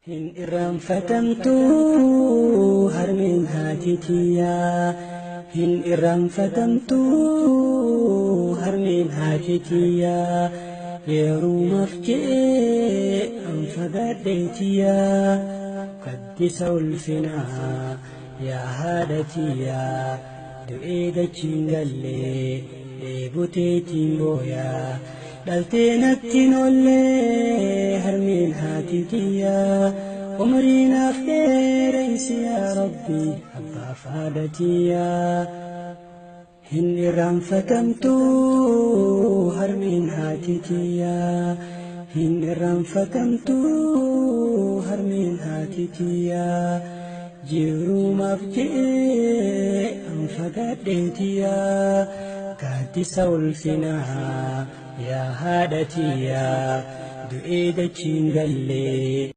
Hin irraanfatamtu harmeen haati tiyyaa. Hin irraanfatamtu harmeen haati tiyyaa. Yerumaaf je'ee an fagaadhee tiyyaa. Gaddisa ulfinaa yaa haadha tiyyaa. Du'ee dachiin gallee dheeboteetiin booyaa. Dhaltee natti noollee harmeen haati tiyyaa. Umrii naaf dheereysi yaa Rabbi abbaaf haadha tiyyaa. Hin irraanfatamtu harmeen haati tiyyaa. Hin irraanfatamtu harmeen haati tiyyaa. Jirumaaf je'ee an fagaadhee tiyyaa. Gaaddisa ulfinaa yaa haadha tiyyaa. Du'ee dachiin gallee.